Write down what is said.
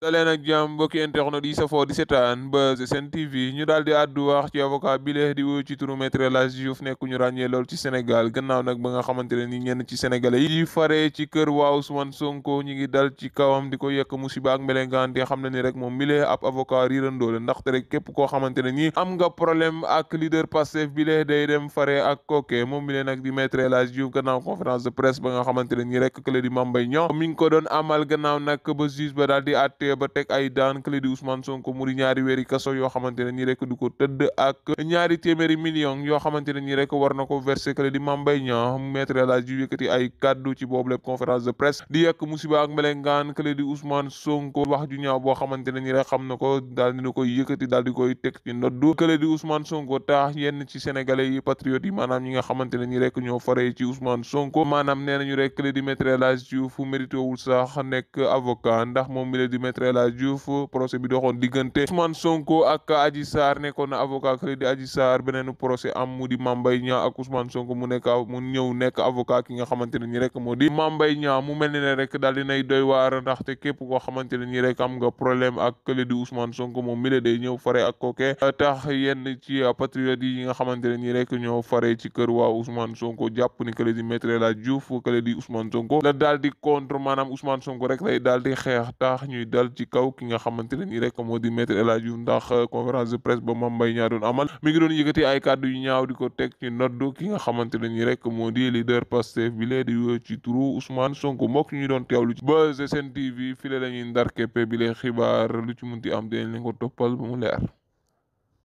daleen ak jàmm mbokki internet yi safoo di seetaan Buzz Sen TV ñu daal di àddu wax ci avocat bi lee di wuyu ci turu Maître El Hadji Diouf nekk ñu ràññee lool ci Sénégal gannaaw nag ba nga xamante ne ni ñenn ci sénégalais yi fare ci kër waa Ousmane Sonko ñi ngi dal ci kawam di ko yekk musiba ak melengaan te xam na ni rek moom mi lee ab avocat riirandoo la ndaxte rek képp koo xamante ne ni am nga problème ak leader Pastef bi lee day dem fare ak kooke moom mi lee nag di Maître El Hadji Diouf gannaaw conférence de presse ba nga xamante ne ni rek kële di Mame Mbaye Niang mi ngi ko doon amal gannaaw nag ba juge ba daal di àtte ba teg ay daan kële di Ousmane Sonko muri ñaari weeri kaso yoo xamante ne nii rek du ko tëdd ak ñaari téeméeri millions yoo xamante ne nii rek war na ko verser kële di Mame Mbaye Niang Maître El Hadji Diouf yëkkati ay kaddu ci boobu lépp conférence de presse di yekk musiba ak melengaan kële di Ousmane Sonko wax ju ñaaw boo xamante ne nii rek xam na ko daal dina koy yëkkati daal di koy teg ci ndoddu kële di Ousmane Sonko tax yenn ci sénégalais yi patriotes yi maanaam ñi nga xamante ne nii rek ñoo faree ci Ousmane Sonko maanaam nee nañu rek kële di Maître El Hadji Diouf mérité wul sax nekk avocat ndax moom mi la di Maître El Hadji Diouf procès bi doxoon diggante Ousmane Sonko ak Adji Sarr nekkoon na avocat kële di Adji Sarr beneen procès am mu di Mame Mbaye Niang ak Ousmane Sonko mu ñëw nekk avocat ki nga xamante ne nii rek moo di Mame Mbaye Niang mu mel ni ne rek daal dinay doy waar ndaxte képp koo xamante ne nii rek am nga problème ak kële di Ousmane Sonko moom mi la day ñëw fare ak kooke tax yenn ci patriotes yi nga xamante ne nii rek ñoo fare ci kër waa Ousmane Sonko jàpp ni kële di Maître El Hadji Diouf kële di Ousmane Sonko la daal di contre maanaam Ousmane Sonko rek lay daal di xeex tax ñuy dal ci kaw ki nga xamante ne nii rek moo di Maître El Hadji Diouf ndax conférence de presse ba Mame Mbaye Niang doon amal mi ngi doon yëkkati ay kàddu yu ñaaw di ko teg ci noddu ki nga xamante ne nii rek moo di leader Pastef bi lee di woo ci turu Ousmane Sonko mbokk ñu doon teewlu ci Buzz Sen TV fii la ñuy ndar keppe bi lee xibaar lu ci munti am dinañ leen ko toppal ba mu leer